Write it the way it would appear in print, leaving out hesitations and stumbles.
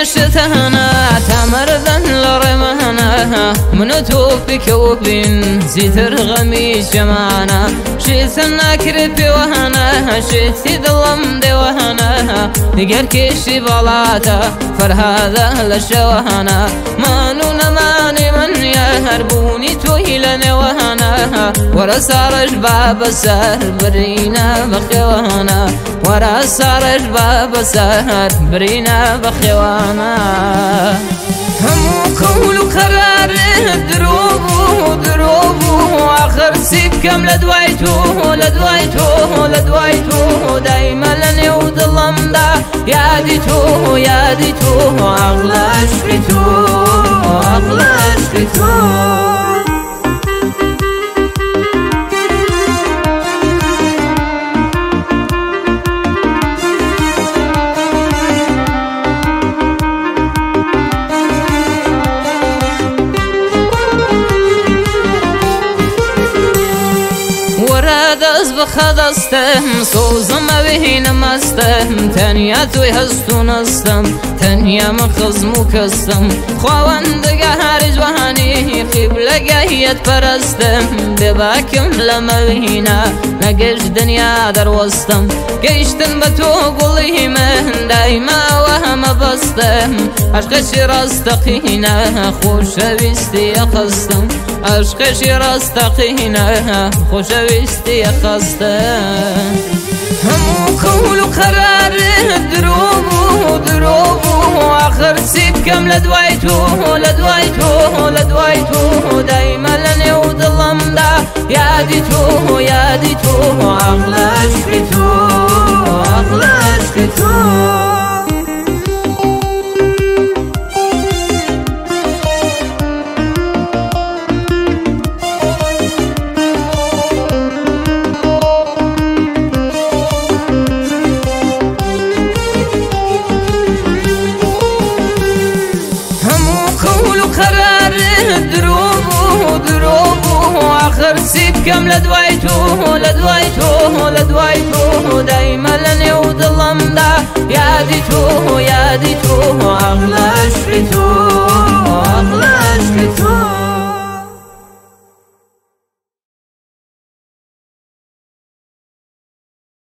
شتهنا تمردن لرمهنا من توفك وبين زيتر غمي جمعنا شتنا كربي وهنا شتي ظلم دي وهنا نقر كشي بلاتا فرهذا لشوهنا ما نون ماني من يهربوني تويلن وهنا ورا صارش باب السهر برينا بخيوانا ورا صارش باب السهر برينا بخيوانا همو قول قرار دروبو دروبو آخر سيب كم لدوايتو لدوايتو لدوايتو دايما لني وظلم دا يا ديتو يا ديتو أغلى عشقتو أغلى عشقتو. بخدستم سوزم بهین مستم تنیا توی هستو نستم تنیا من خزم و کستم خواوندگه هر جوانی قبلگهیت پرستم بباکم لمەوینە نەگەشت دنیا دەروەستم گەیشتن بە تۆ گوڵی من دایماوە هەمە بەستم عشقێکی ڕاستەقینە خۆشەویستی خستم عشقێکی ڕاستەقینە خۆشەویستی خستم همو قول و قرار دروب و دروب و آخر سیب کەم لە دوای تۆ لە دوای تۆ لە دوای تۆ دایمە لە نێو دڵمدا یادی تۆ یادی تۆ عەقڵ عشقی تۆ عەقڵ عشقی تۆ. آخر سیب کەم لە دوای تۆ لە دوای تۆ لە دوای تۆ دایمە لە نێو دڵمدا یادی تۆ یادی تۆ عەقڵ عشقی تۆ عەقڵ عشقی تۆ.